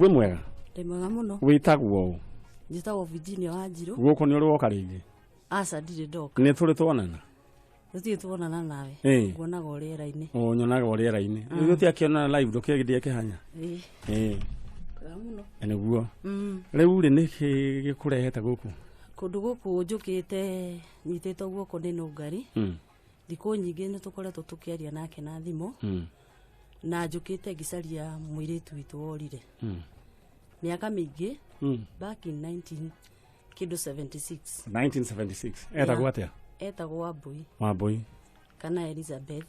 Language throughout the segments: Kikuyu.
Wĩ mwega? Ndĩ mwega mũno. Wĩtagwo ũ? Njĩtagwo Virginia Wanjirũ. Gũkũ nĩ ũrĩ woka rĩngĩ? Aca, ndirĩ ndoka. Nĩ tũrĩ tuonana? Tũtirĩ tuonana nawe. Nguonaga o rĩera-inĩ. O nyonaga o rĩera-inĩ. Rĩu tũtiakĩonana live, ndũkĩgĩthiĩ kĩhanya. Ĩĩ. Ĩĩ. Kwega mũno. Nĩguo. Rĩu rĩ, nĩkĩ gĩkũrehete gũkũ? Kũndũ gũkũ njũkĩte nyitĩtwo guoko nĩ Nũngari. Thikũ nyingĩ nĩ tũkoretwo tũkĩaria nake na thimũ. Na njũkĩte ngĩcaria mũirĩtu witũ worire. Mĩaka mĩingĩ. Back in 19 kĩndũ 76. 1976. Etagwo atĩa? Etagwo Wambui. Wambui. Kana Elizabeth.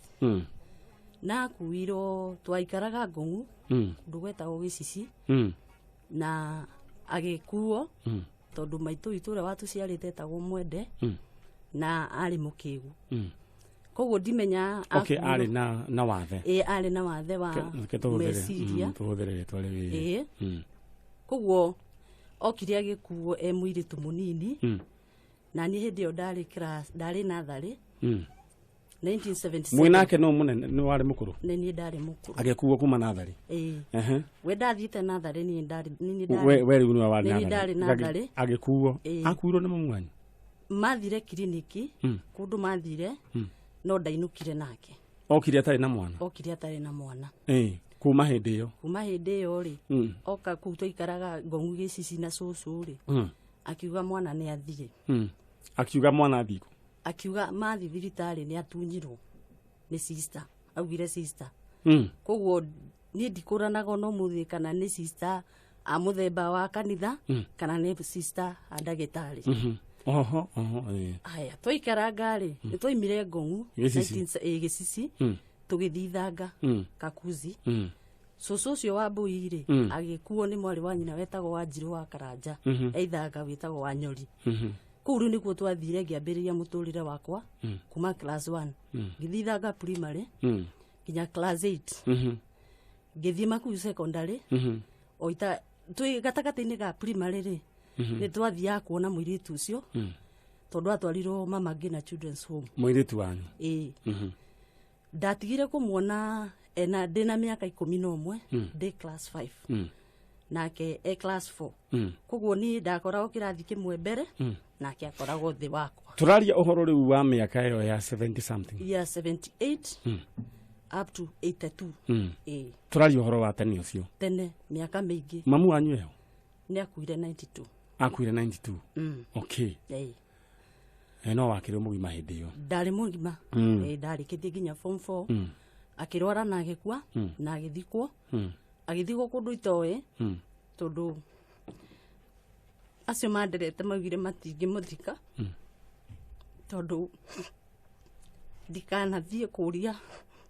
Na akuirwo twaikaraga Ngong'u. Kũndũ gwetagwo Gĩcici. Na agĩkuo. Tondũ maitũ witũ ũrĩa watũciarĩte etagwo Mwende. Na arĩ mũkĩgu. Koguo ndimenya Okay, akuirwo. arĩ na wathe. Ĩĩ, arĩ na wathe wa Ke tũhũthĩre. meciria. Tũhũthĩre rĩtwa rĩu. Ĩĩ. Koguo okire agĩkuo e mũirĩtu mũnini. Na niĩ hĩndĩ ĩyo ndarĩ class, ndarĩ natharĩ. 1977. Mwĩnake no mũnene, nĩ warĩ mũkũrũ? Nĩ niĩ ndarĩ mũkũrũ. Agĩkuo kuma natharĩ. Ĩĩ. Ehe. We ndathiĩte natharĩ, niĩ ndarĩ, nĩ niĩ ndarĩ. We rĩu nĩwe warĩ Nĩ niĩ natharĩ. ndarĩ natharĩ. Agĩkuo. Ĩĩ. Akuirwo nĩ mamu wanyu? Mathire kiriniki, kũndũ mathire, no ndainũkire nake. Okire atarĩ na mwana? Okire atarĩ na mwana. Ĩĩ, kuma hĩndĩ ĩyo. Kuma hĩndĩ ĩyo rĩ, oka kũu twaikaraga Ngong'u Gĩcici na cũcũ rĩ, akiuga mwana nĩ athiĩ. Akiuga mwana athiĩ kũ? Akiuga mathiĩ thibitarĩ nĩ atunyirwo nĩ sister. Augire sister. Koguo niĩ ndikũranaga ona ũmũthĩ kana nĩ sister a mũthemba wa kanitha, kana nĩ sister a ndagĩtarĩ. Oho, oho, ĩĩ. Aya, twaikaranga rĩ, nĩ twaimire Ngong'u, Gĩcici. ĩĩ, Gĩcici, tũgĩthiĩ Ithanga, Kakuzi. Cũcũ ũcio wa Mbui rĩ, agĩkuo nĩ mwarĩ wa nyina wetagwo Wanjirũ wa Karanja, e Ithanga wĩtagwo Wanyori. Kũu rĩu nĩkuo twathire ngĩambĩrĩria mũtũrĩre wakwa, kuma class 1. Ngĩthiĩ Ithanga primary, nginya class 8. Ngĩthiĩ Makuyu secondary, o ita, twĩ gatagatĩ-inĩ ga primary rĩ, nĩ twathiaga kuona mũirĩtu ũcio, tondũ atwarirwo Mama Ngina Children's Home. Mũirĩtu wanyu? Ĩĩ. Ndatigire kũmuona ena ndĩna mĩaka 11, ndĩ class 5. Nake e class 4. Koguo niĩ ndakoragwo kĩrathi kĩmwe mbere, nake akoragwo thĩ wakwa. Tũraria ũhoro rĩu wa mĩaka ĩyo ya 70 something. Ya 78 up to 82. Ĩĩ. Tũraria ũhoro wa tene ũcio. Tene, mĩaka mĩingĩ. Mamu wanyu eho? Nĩ akuire 92. Akuire 92? Okay. Ĩĩ. No wakĩrĩ mũgima hĩndĩ ĩyo? Ndarĩ mũgima. Ĩĩ, ndarĩkĩtie nginya form 4. Akĩrwara na agĩkua, na agĩthikwo. Agĩthikwo kũndũ itoĩ, tondũ acio manderete maugire matingĩmũthika, tondũ ndikanathiĩ kũria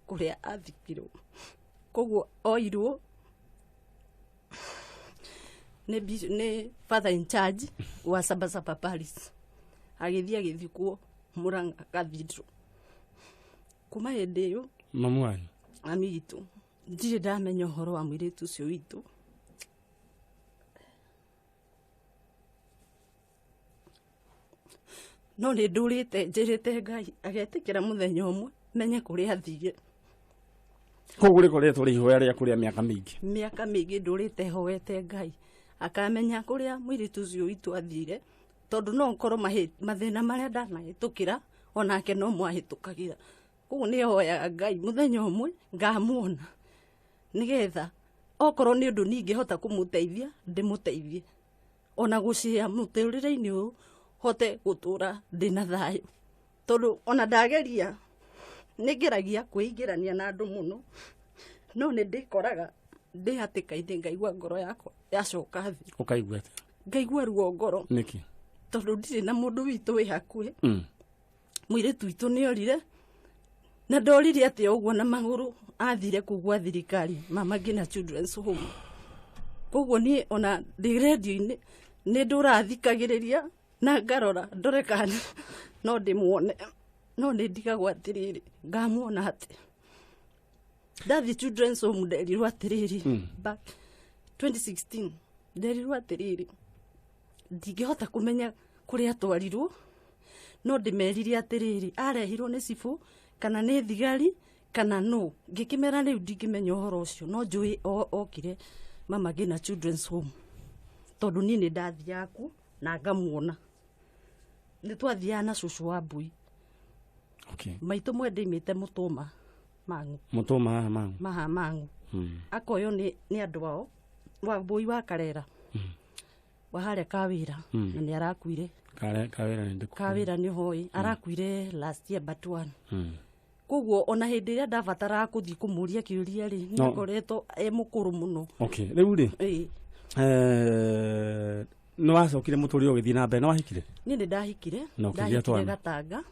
kũrĩa athikirwo. Koguo oirwo nĩ father in charge wa Sabasaba Parish. Agĩthiĩ agĩthikwo Murang'a Cathedral. Kuma hĩndĩ ĩyo, Mamu wanyu? Mami witũ, ndirĩ ndamenya ũhoro wa mũirĩtu ũcio witũ. No nĩ ndũrĩte njĩrĩte Ngai agetĩkĩra mũthenya ũmwe menye kũrĩa athire. Koguo rĩkoretwo rĩ ihoya rĩa kũrĩa mĩaka mĩingĩ. Mĩaka mĩingĩ ndũrĩte hoete Ngai akamenya kũrĩa mũirĩtu ũcio witũ athire, tondũ no ngorwo mathĩna marĩa ndanahĩtũkĩra onake no mwahĩtũkagĩra. Koguo nĩ hoyaga Ngai mũthenya ũmwe ngamuona, nĩgetha okorwo nĩ ũndũ niĩ ingĩhota kũmũteithia ndĩmũteithie, ona gũcĩa mũtũrĩre-inĩ ũyũ hote gũtũra ndĩna thayũ, tondũ ona ndageria nĩngeragia kwĩingĩrania na andũ mũno, no nĩ ndĩkoraga ndĩ hatĩka-inĩ, ngaigua ngoro yakwa yacoka thĩ. Ũkaigua atĩa? Ngaigua ruo ngoro. Nĩkĩ? Tondũ ndirĩ na mũndũ witũ wĩ hakuhĩ. Mũirĩtu witũ nĩ orire, na ndorire atĩa ũguo na magũrũ, athire kũu gwa thirikari, Mama Ngina Children's Home. Koguo niĩ ona ndĩ redio-inĩ nĩ ndũrathikagĩrĩria na ngarora ndore kana no ndĩmuone, no nĩ ndigagwo atĩrĩrĩ, ngamuona atĩa? Ndathiĩ Children's Home nderirwo atĩrĩrĩ, back 2016 nderirwo atĩrĩrĩ, ndingĩhota kũmenya kũrĩa atwarirwo, no ndĩmerire atĩrĩrĩ, arehirwo nĩ cibũ kana nĩ thigari kana no. Ngĩkĩmera rĩu ndingĩmenya ũhoro ũcio, no njũĩ okire Mama Ngina Children's Home tondũ niĩ nĩ ndathiaga kuo na ngamuona. Nĩ twathiaga na cũcũ wa mbui. Okay. Maitũ mwende imĩte mũtũma mang'u. Mũtũma haha mang'u. Maha mang'u. Akoywo nĩ andũ ao wa mbui wa Karera. Wa harĩa Kawĩra na nĩ arakuire. Kawĩra nĩ ndĩkũ. Kawĩra nĩ hoi arakuire last year but one. Koguo ona hĩndĩ ĩrĩa ndabataraga kũthiĩ kũmũria kĩũria rĩ, nĩ akoretwo e mũkũrũ mũno. Okay, rĩu rĩ nĩ wacokire mũtũrĩre ũgĩthiĩ na mbere, nĩ wahikire? Niĩ nĩ ndahikire, ndahikire Gatanga,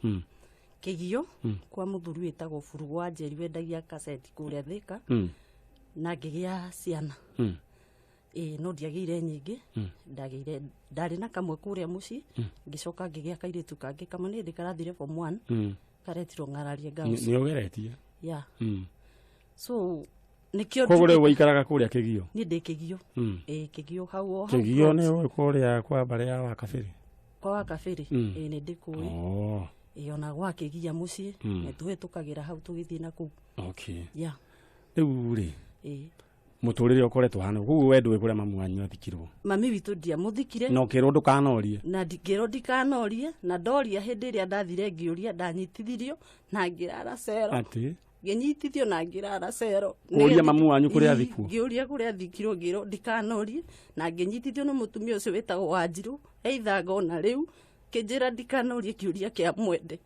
Kĩgio, kwa mũthuri wĩtagwo Burugu wa Njeri wendagia kaseti kũrĩa Thĩka, na ngĩgĩa ciana. No ndiagĩire nyingĩ, ndagĩire ndarĩ na kamwe kũrĩa mũciĩ, ngĩcoka ngĩgĩa kairĩtu kangĩ kamwe nĩ ndĩ karathire form 1. Karetirwo ng'ararie girls. Nĩ ũgeretie? Yeah. So nĩkĩo koguo rĩu waikaraga kũrĩa Kĩgio? Niĩ ndĩ Kĩgio. Kĩgio hau o hau. Kĩgio nĩ kũrĩa kwa mbarĩ ya Wakabĩrĩ? Kwa Wakabĩrĩ, nĩ ndĩkũĩ. Ona gwa Kĩgia mũciĩ, nĩ tũhĩtũkagĩra hau tũgĩthiĩ na kũu. Okay. Yeah. Rĩu rĩ, mũtũrĩre ũkoretwo hana koguo we ndũĩ kũrĩa mamu wanyu athikirwo? Mami witũ ndiamũthikire. Na ũkĩrwo ndũkanorie? Na ngĩrwo ndikanorie, na ndoria hĩndĩ ĩrĩa ndathire ngĩũria ndanyitithirio na ngĩrara cero. Atĩ? Ngĩnyitithio na ngĩrara cero. Kũũria mamu wanyu kũrĩa athikwo? Ngĩũria kũrĩa athikirwo ngĩrwo ndikanorie, na ngĩnyitithio nĩ mũtumia ũcio wĩtagwo Wanjirũ, eithanga ona rĩu, kĩnjĩra ndikanorie kĩũria kĩa mwende.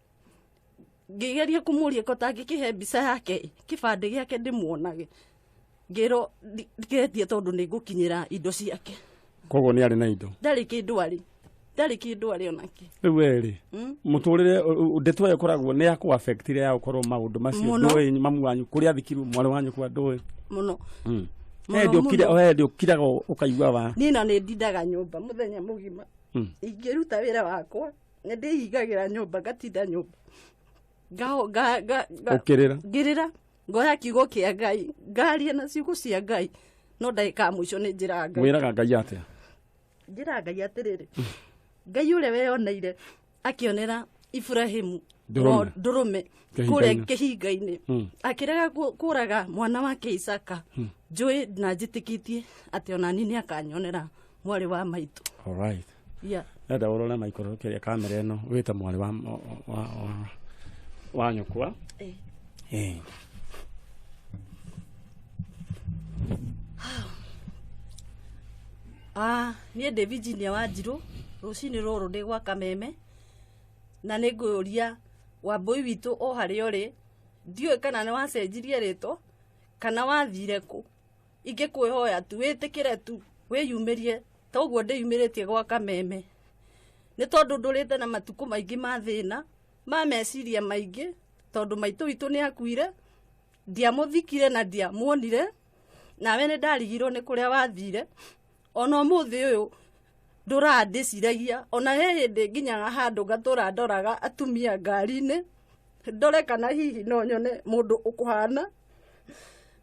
Ngĩgeria kũmũria ko tangĩkĩhe mbica yake, kĩbandĩ gĩake ndĩmuonage. Ngĩrwo ndiketie tondũ nĩ ngũkinyĩra indo ciake. Koguo nĩ arĩ na indo? Ndarĩ kĩndũ arĩ. Ndarĩ kĩndũ arĩ onake. Rĩu we rĩ, mũtũrĩre ndeto ĩyo ĩkoragwo nĩ ya kũ-affect-ire ya gũkorwo maũndũ macio ndũĩ mamu wanyu kũrĩa athikirwo mwarĩ wanyu kwa ndũĩ. Mũno. Hĩndĩ ũkiraga ũkaigua wa. Niĩ na nĩ ndindaga nyũmba mũthenya mũgima. Ingĩruta wĩra wakwa nĩ ndĩhingagĩra nyũmba ngatinda nyũmba. Ũkĩrĩra? Ngĩrĩra. Ngoya kiugo kĩa Ngai, ngaria na ciugo cia Ngai, no ndagĩka ya mũico nĩ njĩraga Ngai. Wĩraga Ngai atĩa? Njĩraga Ngai atĩrĩrĩ, Ngai ũrĩa weyoneire akĩonera Ibrahimu ndũrũme kũrĩa kĩhinga-inĩ, akĩrega kũraga mwana wake Isaka, njũĩ na njĩtĩkĩtie atĩ ona niĩ nĩ akanyonera mwarĩ wa maitũ. All right. Yeah. Enda ũrore maikũrũkĩria kamera ĩno wĩte mwarĩ wa nyũkwa. Niĩ ndĩ Virginia Wanjirũ, rũcinĩ rũrũ ndĩ gwa Kameme, na nĩ ngũria Wambũi witũ o harĩa ũrĩ, ndiũĩ kana nĩ wacenjirie rĩtwa kana wathire kũ. Ingĩkwĩhoya tu wĩtĩkĩre tu wĩyumĩrie ta ũguo ndĩyumĩrĩtie gwa Kameme, nĩ tondũ ndũrĩte na matukũ maingĩ ma thĩna ma meciria maingĩ, tondũ maitũ witũ nĩ akuire, ndiamũthikire na ndiamuonire, nawe nĩ ndarigirwo nĩ kũrĩa wathire. Ona ũmũthĩ ũyũ ndũraga ndĩciragia, ona he hĩndĩ nginyaga handũ ngatũra ndoraga atumia ngari-inĩ, ndore kana hihi no nyone mũndũ ũkũhana.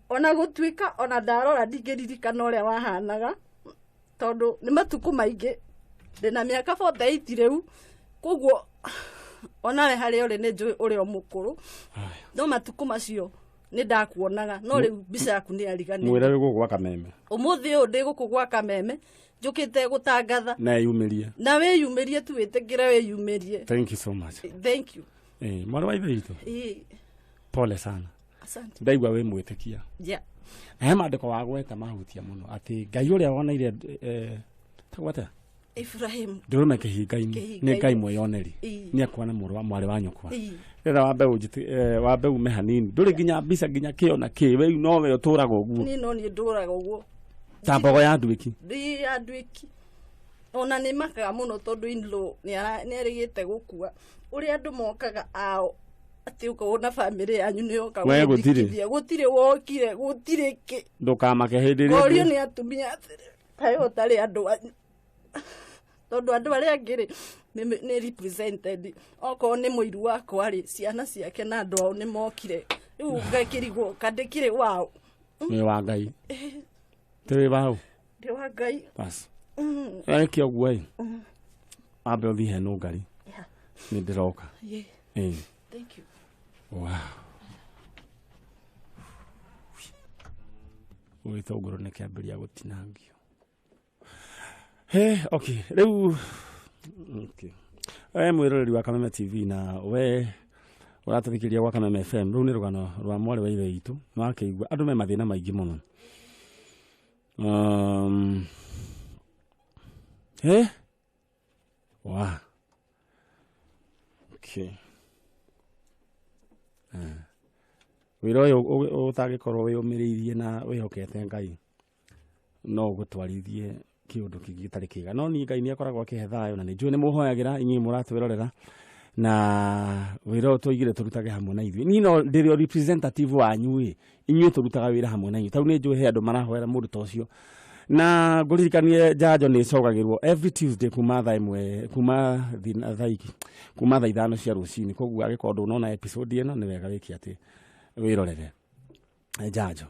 Ona gũtuĩka ona ndarora ndingĩririkana ũrĩa wahanaga, tondũ nĩ matukũ maingĩ, ndĩna mĩaka 48 rĩu, koguo onawe harĩa ũrĩ nĩ njũĩ ũrĩa mũkũrũ, no matukũ macio nĩ ndakuonaga, no rĩu mbica yaku nĩ yariganĩire. Mwĩre wĩ gũkũ gwa Kameme. Ũmũthĩ ũyũ ndĩ gũkũ gwa Kameme, njũkĩte gũtangatha. Na wĩyumĩrie. Na wĩyumĩrie tu, wĩtĩkĩre wĩyumĩrie. Thank you so much. Thank you. Mwarĩ wa ithe witũ. Pole sana. Asante. Ndaigua wĩ mwĩtĩkia. Yeah. Na he maandĩko wagweta mahutia mũno atĩ Ngai ũrĩa woneire tagwo atĩa? Ibrahimu. Ndũrũme kĩhinga-inĩ nĩ Ngai mwĩyoneri, nĩ akuona mũrũ wa mwarĩ wa nyũkwa. Rĩrĩa wambe ume hanini, ndũrĩ nginya mbica nginya kĩo na kĩ, we no we ũtũraga ũguo. Niĩ no niĩ ndũraga ũguo. Ta mbogo ya nduĩki. Ndĩ ya nduĩki. Ona nĩ makaga mũno tondũ in-law nĩ erĩgĩte gũkua. Ũrĩa andũ mokaga ao atĩ ũkorwo na bamĩrĩ yanyu nĩ yoka gũthikithia. Gũtirĩ wokire, gũtirĩ kĩ. Ndũkamake hĩndĩ ĩrĩa. Ngorio nĩ atumia atĩrĩ, kaĩ ũtarĩ andũ anyu. Tondũ andũ arĩa angĩ rĩ, nĩ represented. Okorwo nĩ mũiru wakwa rĩ, ciana ciake na andũ ao nĩ mokire. Rĩu ngakĩrigwo kandĩkĩrĩ wao. Nĩ wa Ngai. Tĩ wao. Ndĩ wa Ngai. Bas. Reke ũguo ĩ. Ambe ũthiĩ he nũngari. Nĩ ndĩroka. Thank you. Wow. Gĩtũngũrũ nĩ kĩambĩrĩria gũtinangio. He, okay, rĩu okay. We mwĩroreri wa Kameme TV na we ũratũthikĩrĩria gwa Kameme FM, rũu nĩ rũgano rwa mwarĩ wa ithe witũ, nĩwakĩigua andũ me mathĩna maingĩ mũno. He? Wa. Okay. Wĩra ũyũ ũtangĩkorwo wĩyũmĩrĩirie na wĩhokete Ngai no ũgũtwarithie kĩũndũ kĩngĩ gĩtarĩ kĩega, no niĩ Ngai nĩ akoragwo akĩhe thayũ na nĩ njũĩ nĩ mũhoyagĩra inyuĩ mũratwĩrorera na wĩra ũyũ twaigire tũrutage hamwe na ithuĩ. Niĩ no ndĩrĩ o representative wanyu ĩ, inyuĩ tũrutaga wĩra hamwe na inyuĩ, tondũ nĩ njũĩ he andũ marahoera mũndũ ta ũcio. Na ngũririkanie njanjo nĩ ĩcogagĩrwo every Tuesday kuma thaa 1 kuma kuma thaa 5 cia rũcinĩ, koguo angĩkorwo ndũnona episode ĩno nĩ wega wĩke atĩ wĩrorere njanjo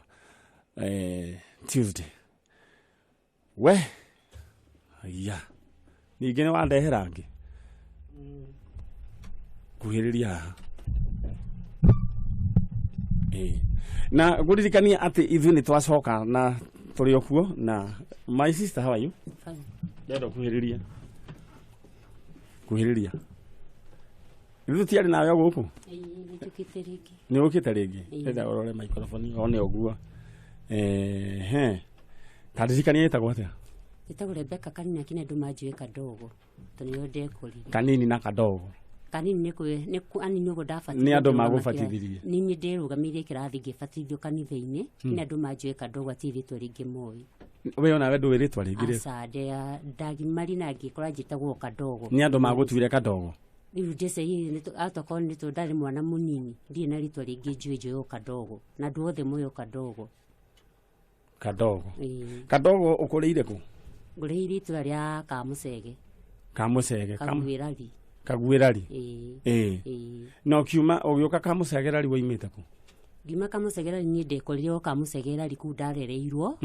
Tuesday. We ya ningĩ nĩ wandehera ngĩ kuhĩrĩria haha. Na ngũririkania atĩ ithuĩ nĩ twacoka na tũrĩ o kuo. Na my sister, how are you? Fine. Ndenda kuhĩrĩria kuhĩrĩria. Ithuĩ tũtiarĩ nawe gũkũ? Nĩ njũkĩte rĩngĩ. Nĩ ũkĩte rĩngĩ? Ndenda ũrore microphone one ũguo. Ehe, ta ndirikania ĩtagwo atĩa? Ĩtagwo Rebecca Kanini, akina andũ manjũĩ Kadogo tondũ nĩo ndekorire. Kanini na Kadogo. Kanini nĩ anini ũguo ndabatithio. Nĩ andũ magũbatithirie? Nĩ ndĩrũgamĩire kĩrathi ngĩbatithio kanitha-inĩ, nĩ andũ manjũĩ Kadogo, atirĩ rĩtwa rĩngĩ moĩ. We onawe ndũĩ rĩtwa rĩngĩ? Aca, ndagimari na ngĩkora njĩtagwo Kadogo. Nĩ andũ magũtuire Kadogo? Rĩu ndĩce atokorwo nĩ tondũ ndarĩ mwana mũnini, ndirĩ na rĩtwa rĩngĩ njũĩ, njũĩ Kadogo na andũ othe moĩ Kadogo. Kadogo. Kadogo ũkũrĩire kũ? Ngũrĩire itũra rĩa Kamũcege. Kamũcege. Kaguĩrari. Kaguĩrari. Na ũkiuma ũgĩũka Kamũcegerari waimĩte kũ? Ngiuma Kamũcegerari niĩ ndekorire o Kamũcegerari kũu ndarereirwo.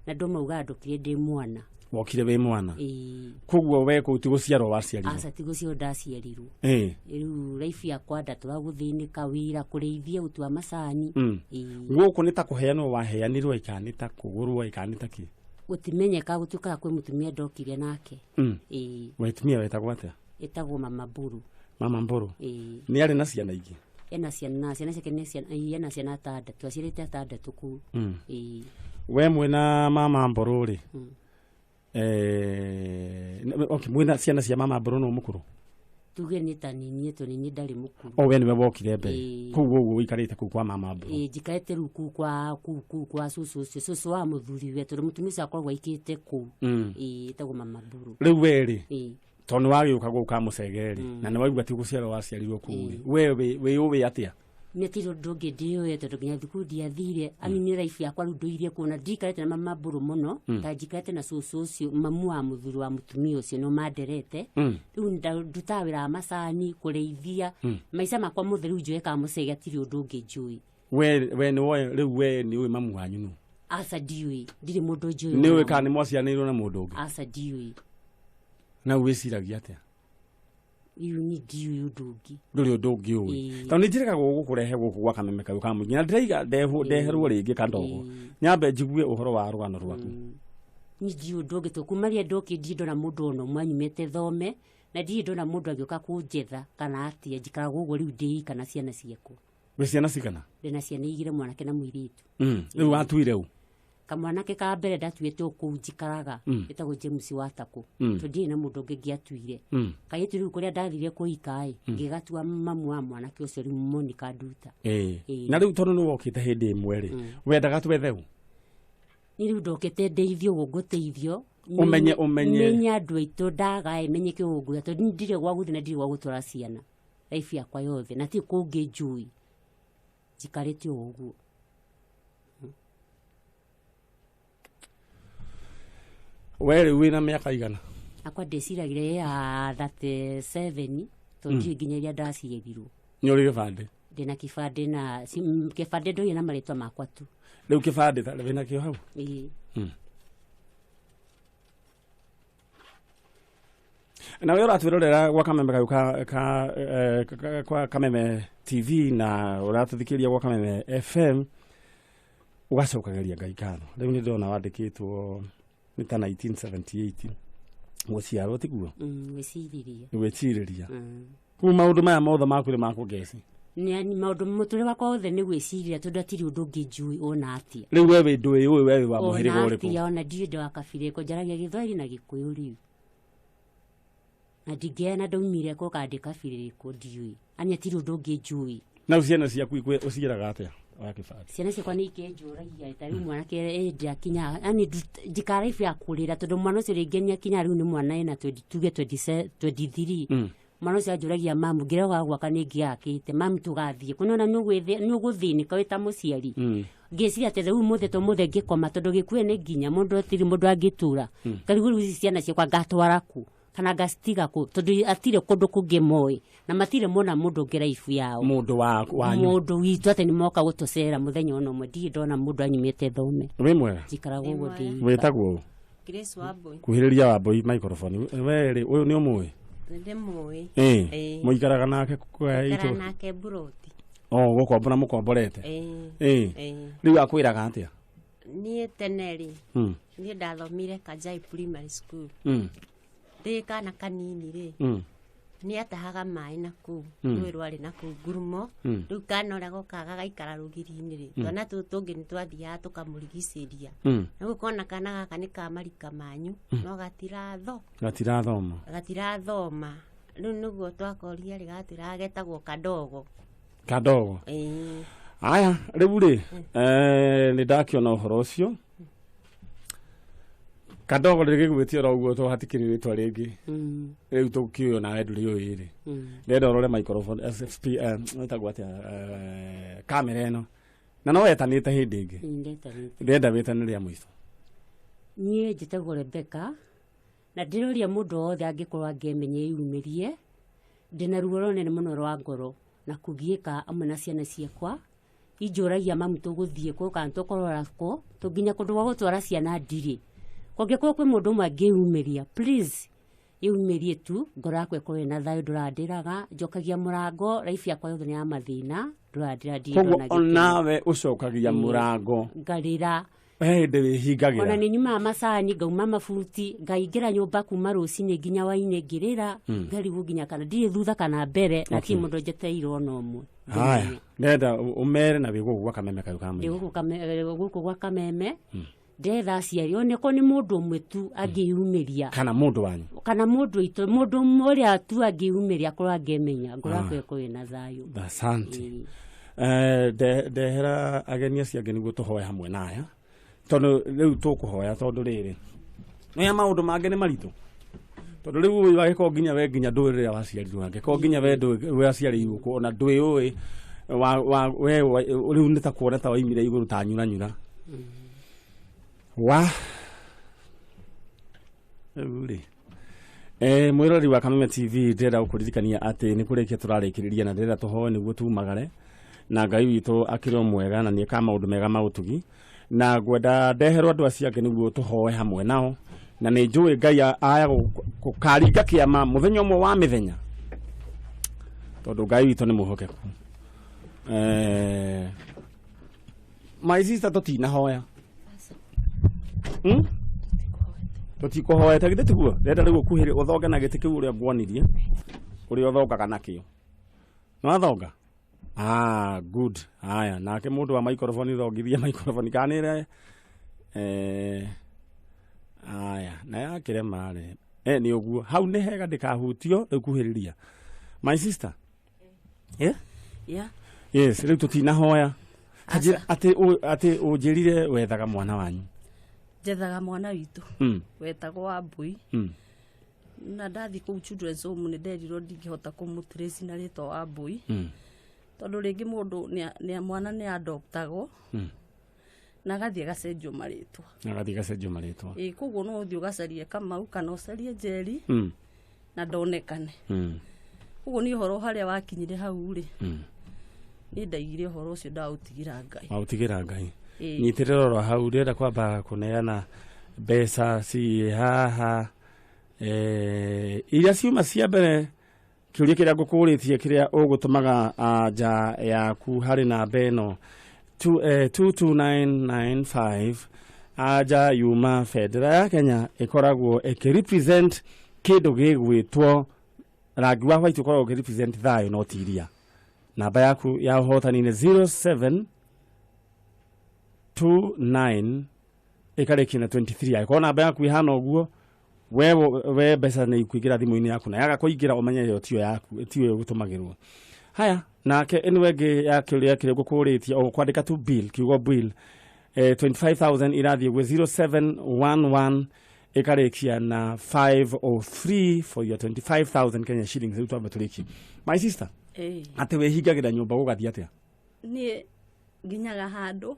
Na andũ maugaga ndũkire ndĩ mwana. Wokire wĩ mwana? Koguo we kũu ti gũciarwo waciarirwo? Aca, ti gũciarwo ndaciarirwo. Rĩu life yakwa ndatũra gũthĩnĩka, wĩra, kũrĩithia, gũtua macani. Gũkũ nĩ ta kũheanwo waheanirwo ĩka nĩ ta kũgũrwo ĩka nĩ ta kĩ? Gũtimenyeka, gũtuĩkaga kwĩ mũtumia ndokire nake. Mũtumia wetagwo atĩa? Ĩtagwo Mama Mbũrũ. Mama Mbũrũ. Nĩ arĩ na ciana ingĩ? Ena ciana, ciana ciake nĩ ciana, ena ciana atandatũ, aciarĩte atandatũ kũu. We mwĩna Mama Mbũrũ rĩ? Okay, mwĩna ciana cia Mama Mbũrũ no mũkũrũ? Tuge nĩ ta niĩ tondũ niĩ ndarĩ mũkũrũ. O we nĩwe wokire mbere. Kũu ũguo ũikarĩte kũu kwa Mama Mbũrũ? Njikarĩte rĩu kũu kwa kũu kwa cũcũ ũcio, cũcũ wa mũthuriwe tondũ mũtumia ũcio akoragwo aikĩte kũu. Ĩtagwo Mama Mbũrũ. Rĩu we rĩ, tondũ nĩ wagĩũka gũkũ Kamũcege rĩ, na nĩ waigua ti gũciarwo waciarirwo kũu rĩ, we wĩyũĩ atĩa? Nĩ tirĩ ũndũ ũngĩ ndĩũĩ tondũ nginya thukuru ndiathire. Ani nĩ life yakwa rĩu ndũirie kuo na ndikarĩte na Mama Mbũrũ mũno, ta njikarĩte na cũcũ ũcio, mamu wa mũthuri wa mũtumia ũcio nĩo manderete. Rĩu ndutaga wĩra wa macani, kũrĩithia, maica makwa mothe rĩu njũĩ Kamũcege, hatirĩ ũndũ ũngĩ njũĩ. We nĩ woĩ rĩu we nĩ ũĩ mamu wanyu nũ? Aca, ndiũĩ, ndirĩ mũndũ njũĩ. Nĩ ũĩ kana nĩ mwaciaranĩirwo na mũndũ ũngĩ? Aca, ndiũĩ. Na wĩciragia atĩa? Rĩu niĩ ndiũĩ ũndũ ũngĩ. Ndũrĩ ũndũ ũngĩ ũĩ. Tondũ nĩ njĩrĩgaga gũkũrehe gũkũ gwa Kameme kayũ ka mũingĩ na ndĩraiga ndeherwo rĩngĩ Kadogo. Nyambe njigue ũhoro wa rũgano rwaku. Niĩ ndiũĩ ũndũ ũngĩ tondũ kuma rĩrĩa ndokire ndirĩ ndona mũndũ ona ũmwe anyumĩte thome, na ndirĩ ndona mũndũ agĩũka kũnjetha kana atĩa, njikaraga ũguo rĩu ndĩ ika na ciana ciakwa. Wĩ ciana cigana? Ndĩna ciana igĩrĩ, mwanake na mũirĩtu. Rĩu watuire ũ? Kamwanake ka mbere ndatuĩte o kũu njikaraga, ĩtagwo James Watakũ, tondũ ndirĩ na mũndũ ũngĩ ngĩatuire. Kairĩtu rĩu kũrĩa ndathire kũhika ĩ, ngĩgatua mamu wa mwanake ũcio rĩu Monica Nduta. Na rĩu tondũ nĩ wokĩte hĩndĩ ĩmwe rĩ, wendaga twethe ũ? Niĩ rĩu ndokĩte ndeithio ũguo ngũteithio. Ũmenye. Menye andũ aitũ ndagae, menye kĩo ngũya, tondũ ndirĩ gwa gũthiĩ na ndirĩ gwa gũtwara ciana life yakwa yothe, na ti kũngĩ njũĩ, njikarĩte o ũguo. We rĩu wĩna mĩaka igana? Akwa ndĩciragire ya 37 tondũ ndiũĩ nginya iria ndaciarirwo. Nĩ ũrĩ gĩbandĩ? Ndĩna kĩbandĩ na kĩbandĩ ndoire na marĩtwa makwa tu. Rĩu kĩbandĩ wĩna kĩo hau? Ĩĩ. Na we ũratwĩrorera gwa Kameme kayũ ka kwa Kameme TV na ũratũthikĩrĩria gwa Kameme FM. Ũgacokageria Ngai ngatho. Rĩu nĩ ndĩrona wandĩkĩtwo nĩ ta 1978 gũciarwo, tiguo? Gwĩcirĩria. Gwĩcirĩria. Kũu maũndũ maya mothe maku nĩ makũngeci. Nĩ maũndũ mũtũrĩre wakwa wothe nĩ gwĩciria, tondũ hatirĩ ũndũ ũngĩ njũĩ ona atĩa. Rĩu we wĩ ndũĩ ũĩ we wĩ wa mũhĩrĩga Ona ũrĩkũ? atĩa, ona ndiũĩ ndĩ wa kabira ĩrĩkũ. Njaragia Gĩthwaĩri na Gĩkũyũ rĩu, na ndingĩana ndaumire kũ kana ndĩ kabira ĩrĩkũ, ndiũĩ. Ani hatirĩ ũndũ ũngĩ njũĩ. Na rĩu ciana ciaku ũciĩraga atĩa wa kĩbandĩ? Ciana ciakwa nĩ ikenjũragia, ta rĩu mwanake ĩndĩ akinya, ani ndikara ibu ya kũrĩra, tondũ mwana ũcio rĩngĩ nĩ akinya rĩu nĩ mwana ena 20, tuge 27, 23. Mwana ũcio anjũragia, "Mamu, ngĩrega gwaka nĩ ngĩakĩte, mamu, tũgathiĩ kũ?" Nĩwona nĩ ũgũthĩnĩka wĩ ta mũciari. Ngĩciria atĩ rĩu mũthĩ to mũthĩ ngĩkoma, tondũ gĩkuĩ nĩ nginya mũndũ, atirĩ mũndũ angĩtũra. Ngarigwo rĩu ici ciana ciakwa ngatwara kũ kana ngacitiga kũ, tondũ atirĩ kũndũ kũngĩ moĩ na matirĩ mona mũndũ ũngĩ raibu yao. Mũndũ wa wanyu. Mũndũ witũ atĩ nĩ moka gũtũcera mũthenya ona ũmwe, ndirĩ ndona mũndũ anyumĩte thome. Wĩ mwega? Njikaraga ũguo ndĩ. Wĩtagwo ũ? Grace Wambui. Kuhĩrĩria Wambui microphone. We rĩ, ũyũ nĩ ũmũĩ? Ndĩmũĩ. Ĩĩ. Ĩĩ. Mũikaraga nake Ikara itũ nake buroti. O gũkombora mũkomborete? Ĩĩ. Ĩĩ. Ĩĩ. Rĩu akwĩraga atĩa? Niĩ tene rĩ, niĩ ndathomire Kajai Primary School. Ndĩ kana kanini rĩ, nĩ atahaga maĩ na kũu rũĩ rwarĩ na kũu ngurumo. Rĩu kana ũrĩa gokaga gaikara rũgiri-inĩ rĩ, twana tũtũ tũngĩ nĩ twathiaga tũkamũrigicĩria. Rĩu ũkona kana gaka nĩ ka marika manyu no gatiratho Gatirathoma. Gatirathoma. Rĩu nĩguo twakoria rĩ, gatwĩraga getagwo kadogo. Kadogo. Ĩĩ. Aya, rĩu rĩ, nĩ ndakĩona ũhoro ũcio kadogo rĩgĩgwĩtia oro ũguo, to hatikĩrĩ rĩtwa rĩngĩ. Rĩu tũkĩũĩ nawe ndũrĩũĩ rĩ, ndĩrenda ũrore microphone SSP, ĩtagwo atĩa, kamera ĩno, na no wetanĩte hĩndĩ ĩngĩ. Ndetanĩte. Ndĩrenda wĩtane rĩa mũico. Niĩ njĩtagwo Rebecca, na ndĩroria mũndũ wothe angĩkorwo angĩmenya eyumĩrie. Ndĩna ruo rũnene mũno rwa ngoro na kũgiĩka amwe na ciana ciakwa. Injũragia, "Mamu, tũgũthiĩ kũ kana tũkũrora kũ?" Tũnginya kũndũ gwa gũtwara ciana ndirĩ. Kũngĩkorwo kwĩ mũndũ ũmwe angĩyumĩria, please yumĩrie tu, ngoro yakwa ĩkorwo ĩna thayũ. Ndũrandĩraga, njokagia mũrango, life yakwa yothe nĩ ya mathĩna, ndũrandĩra, ndirĩ Koguo ndona gĩkeno. Onawe ũcokagia mũrango? Ngarĩra. He hĩndĩ Ona wĩhingagĩra? nĩ nyumaga macani, ngauma mabuti, ngaingĩra nyũmba kuma rũcinĩ nginya wainĩ ngĩrĩra, ngarigwo nginya kana ndirĩ thutha kana mbere, na ti mũndũ njetereire ona ũmwe. Haya, ndĩrenda ũmere na wĩ gũkũ gwa Kameme kayũ ka Ndĩ mũingĩ. gũkũ gũkũ gwa Kameme, ndetha aciari oneko nĩ mũndũ ũmwe tu angĩyumĩria. Kana mũndũ wanyu. Kana mũndũ witũ, mũndũ ũrĩa tu angĩyumĩria, akorwo angĩmenya, ngoro yakwa ĩkorwo ĩna thayũ. Asante. Ĩĩ. Ndehera ageni acio angĩ nĩguo tũhoe hamwe na aya, tondũ rĩu tũkũhoya, tondũ rĩrĩ nĩya maũndũ mangĩ nĩ maritũ, tondũ rĩu ũyũ angĩkorwo nginya we nginya ndũĩ rĩrĩa waciarirwo, angĩkorwo nginya we ndũĩ waciarĩirwo kũ, ona ndũĩ ũĩ wa we rĩu nĩ ta kuona ta waimire igũrũ ta nyuranyura wa rĩu rĩ. Mwĩroreri wa Kameme TV, ndĩrenda gũkũririkania atĩ nĩ kũrĩkia tũrarĩkĩrĩria, na ndĩrenda tũhoe nĩguo tumagare, na Ngai witũ akĩrĩ o mwega na nĩ ekaga maũndũ mega ma ũtugi, na ngwenda ndeherwo andũ acio angĩ nĩguo tũhoe hamwe nao, na nĩ njũĩ Ngai aya gũkaringa kĩama mũthenya ũmwe wa mĩthenya, tondũ Ngai witũ nĩ mwĩhokeku. My sister, tũtinahoya? Tũtikũhoete githĩ tiguo? Ndĩrenda rĩu ũkuhĩrĩ ũthonge na gĩtĩ kĩu ũrĩa nguonirie ũrĩa ũthongaga nakĩo. Nĩ wathonga? Ah, good. Haya, nake mũndũ wa microphone, thongithia microphone kana nĩ aya na yakĩrema rĩ, nĩ ũguo hau nĩ hega, ndĩkahutio. Rĩu kuhĩrĩria, my sister, yeah? Yeah. Yes, rĩu tũtinahoya. Kanjĩra atĩ atĩ ũnjĩrire wethaga mwana wanyu. Njethaga mwana witũ wetagwo Wambui. Na ndathi kũu children's home nĩ nderirwo ndingĩhota kũmũtrace na rĩtwa Wambui, tondũ rĩngĩ mũndũ mwana nĩ adoptagwo na agathiĩ agacenjio marĩtwa. Agathiĩ gacenjio marĩtwa. Ĩ, koguo no ũthiĩ ũgacarie Kamau kana ũcarie Njeri na ndonekane. Koguo niĩ ũhoro harĩa wakinyire hau rĩ, niĩ ndaigire ũhoro ũcio ndaũtigĩra Ngai. Waũtigĩra Ngai. Ĩĩ. Nyitĩrĩra oro hau, ndĩrenda kwamba kũneana mbeca ciĩ haha, iria ciuma cia mbere. Kĩũria kĩrĩa ngũkũrĩtie, kĩrĩa ũgũtũmaga anja yaku harĩ namba ĩno 22995 aja yuma bendera ya Kenya ĩkoragwo ĩkĩrepresent kĩndũ gĩgwĩtwo rangi wa white ũkoragwo ũkĩrepresent thayũ no ti iria. Namba yaku ya ũhotani nĩ 0729 ĩkarĩkia na 23. Angĩkorwo namba yaku ĩhana ũguo we mbeca nĩ ikuingĩra thimũ-inĩ yaku, na yaga kũingĩra ũmenye ĩyo tiyo yaku, tiyo ĩgũtũmagĩrwo. Haya, nake ĩno ĩngĩ ya kĩũria kĩrĩa ngũkũrĩtie o kwandĩka tu bill, kiugo bill, 25,000 irathiĩ gwĩ 0711 ĩkarĩkia na 503 for your 25,000 Kenya shillings. Rĩu twambe tũrĩkie. My sister, atĩ wĩhingagĩra nyũmba gũgathiĩ atĩa? Niĩ nginyaga handũ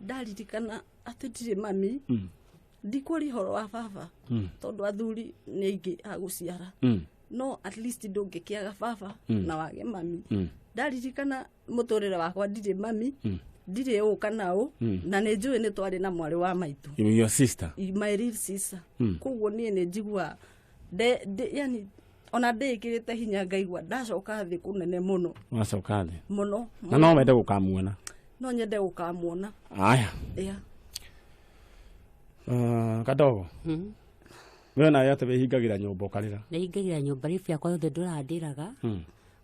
ndaririkana atĩ ndirĩ mami, ndikũria ũhoro wa baba tondũ athuri nĩ aingĩ a gũciara, no at least ndũngĩkĩaga baba na wage mami. Ndaririkana mũtũrĩre wakwa ndirĩ mami, ndirĩ ũ kana ũ, na nĩ njũĩ nĩ twarĩ na mwarĩ wa maitũ. Your sister. My real sister. Koguo niĩ nĩ njiguaga yani ona ndĩkĩrĩte hinya ngaigua ndacoka thĩ kũnene mũno. Wacoka thĩ mũno. Na no wende gũkamuona? No nyende gũkamuona. Aya. Yeah. Kadogo. We nawe atĩ wĩhingagĩra nyũmba ũkarĩra? Ndĩhingagĩra nyũmba rĩu yakwa yothe ndũrandĩraga.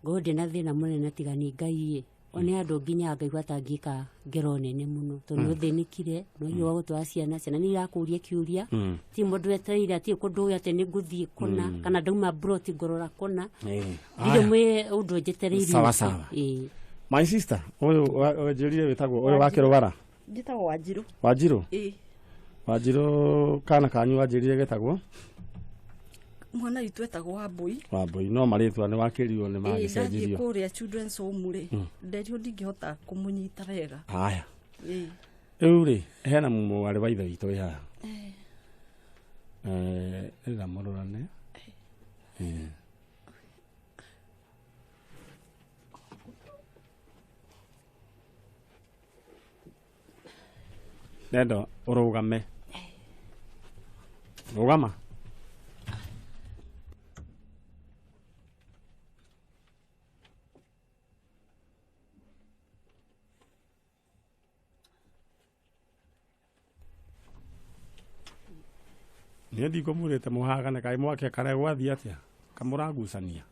Ngorwo ndĩna thĩna mũnene tiga nĩ Ngai ĩ. One andũ nginya ngaigua ta ngĩka ngero nene mũno tondũ nĩũthĩnĩkire, nĩwaigua wa gũtwara ciana, ciana nĩ irakũria kĩũria, ti mũndũ wetereire atĩ kũndũ ũyũ atĩ nĩ ngũthiĩ kũna kana ndauma broti ngorora kũna, ndirĩ mwĩ ũndũ njetereire. Sawa sawa. My sister, ũyũ wanjĩrire wĩtagwo ũyũ wa Kĩrũwara? Njĩtagwo Wanjirũ. Wanjirũ? Ĩĩ. Wanjirũ kana kanyu wanjĩrire getagwo? Mwana witũ etagwo Wambũi. Wambũi, no marĩtwa nĩ wakĩrirwo nĩ magĩcenjirio. Ndathiĩ kũrĩa children's home rĩ, nderirwo ndingĩhota kũmũnyita wega. Haya. Rĩu rĩ, hena mwarĩ wa ithe witũ wĩ haha. Ĩra mũrorane. Ndenda ũrũgame. Rũgama. Nĩ ndikũmũrĩte mũhagane kaĩ mwake kana gwathiĩ atĩa? Kamũragucania.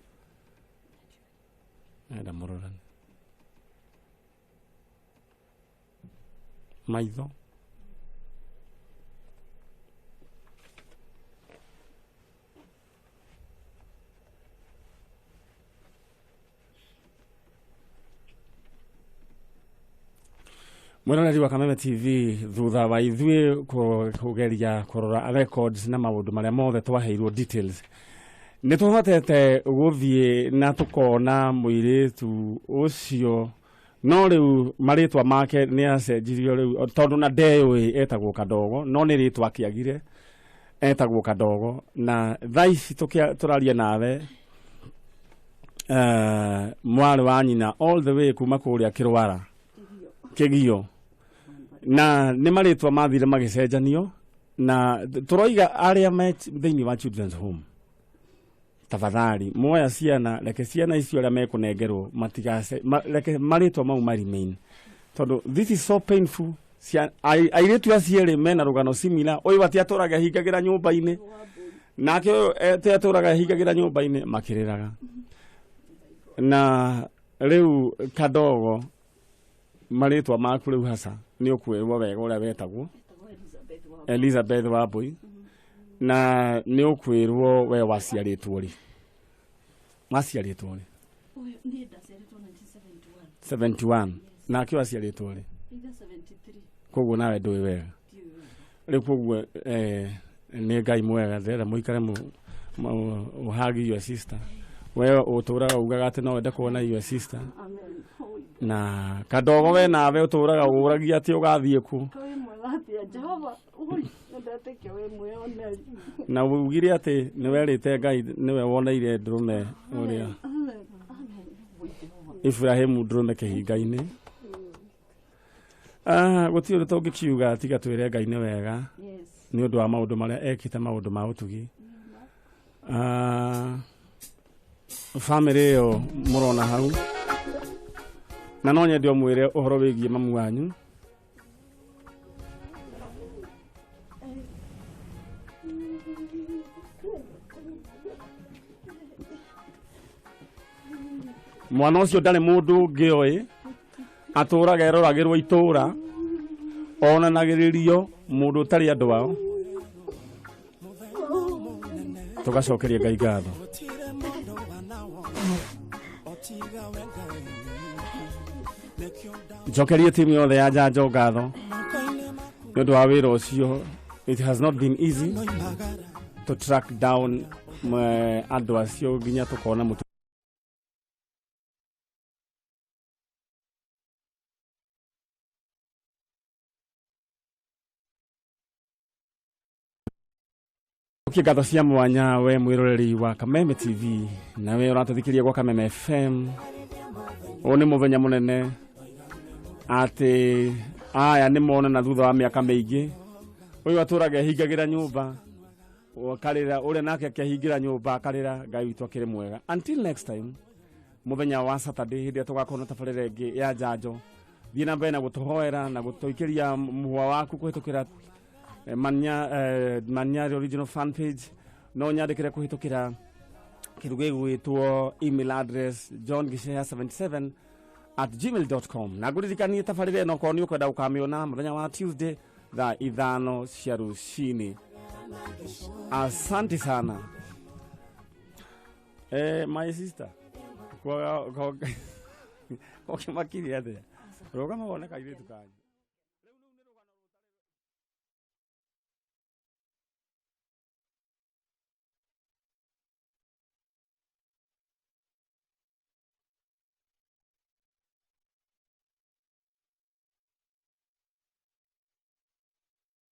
Enda mũrorane. Maitho. Mwĩroreri wa Kameme TV, thutha wa ithuĩ kũgeria kũrora records na maũndũ marĩa mothe twaheirwo details, nĩ tũhotete gũthiĩ na tũkona mũirĩtu ũcio, no rĩu marĩtwa make nĩ acenjirio rĩu tondũ na ndeyũĩ etagwo Kadogo, no nĩ rĩtwa akĩagire etagwo Kadogo, na thaa ici tũraria nawe mwarĩ wa nyina all the way kuma kũrĩa Kĩrwara Kĩgio, na nĩ marĩtwa mathire magĩcenjanio, na tũroiga arĩa me thĩinĩ wa children's home, tafadhali moya ciana, reke ciana icio arĩa mekũnengerwo matigase, reke marĩtwa mau ma remain, tondũ this is so painful. Airĩtu acio erĩ mena rũgano similar, ũyũ atiatũraga hingagĩra nyũmba-inĩ, nake ũyũ atiatũraga hingagĩra nyũmba-inĩ makĩrĩraga. Na rĩu Kadogo marĩtwa maku rĩu hasa nĩ ũkwĩrwo wega ũrĩa wetagwo Elizabeth Wambũi, na nĩ ũkwĩrwo we waciarĩtwo rĩ? Waciarĩtwo rĩ? Niĩ ndaciarĩtwo 1971. 71. Nake waciarĩtwo rĩ? 73. Koguo nawe ndũĩ wega. Rĩu koguo nĩ Ngai mwega, ndĩrenda mũikare ũhagi your sister. We ũtũraga ugaga atĩ no wende kuona your sister. Na Kadogo we nawe ũtũraga ũragia atĩ ũgathiĩ kũ? Na ugire atĩ nĩ werĩte Ngai nĩwe woneire ndũrũme ũrĩa Ibrahimu ndũrũme kĩhinga-inĩ. Gũtirĩ ũndũ tũngĩkiuga tiga twĩre Ngai nĩ wega nĩ ũndũ wa maũndũ marĩa ekĩte, maũndũ ma ũtugi. Family ĩyo mũrona hau Na no nyende ũmwĩre ũhoro wĩgiĩ mamu wanyu. Mwana ũcio ndarĩ mũndũ ũngĩ oĩ, atũraga eroragĩrwo itũra, onanagĩrĩrio mũndũ ũtarĩ andũ ao. Tũgacokeria Ngai ngatho. Njokerie timu yothe ya Njanjo ngatho nĩ ũndũ wa wĩra ũcio. It has not been easy to track down andũ acio nginya tũkona mũtu. Ngatho cia mwanya we mwiroreri wa Kameme TV na we ũratũthikĩria gwa Kameme FM. Ũyũ nĩ mũthenya mũnene atĩ aya nĩ monana thutha wa mĩaka mĩingĩ. Ũyũ atũraga ehingagĩra nyũmba akarĩra, ũrĩa nake akehingĩra nyũmba akarĩra. Ngai witũ akĩrĩ mwega. Until next time, mũthenya wa Saturday hĩndĩ ĩrĩa tũgakorwo na tabarĩra ĩngĩ ya Njanjo. Thiĩ na mbere na gũtũhoera na gũtũikĩria mũhwa waku kũhĩtũkĩra Manyari original fan page. No nyandĩkĩre kũhĩtũkĩra kĩndũ gĩgwĩtwo email address johngiceha77@gmail.com. Na ngũririkanie tabarĩra ĩno okorwo nĩ ũkwenda gũkamĩona mũthenya wa Tuesday thaa 5 cia rũcinĩ. Asante sana. My sister, kwa kwa makiri atĩa? Rũgama wone kairĩtu kanyu.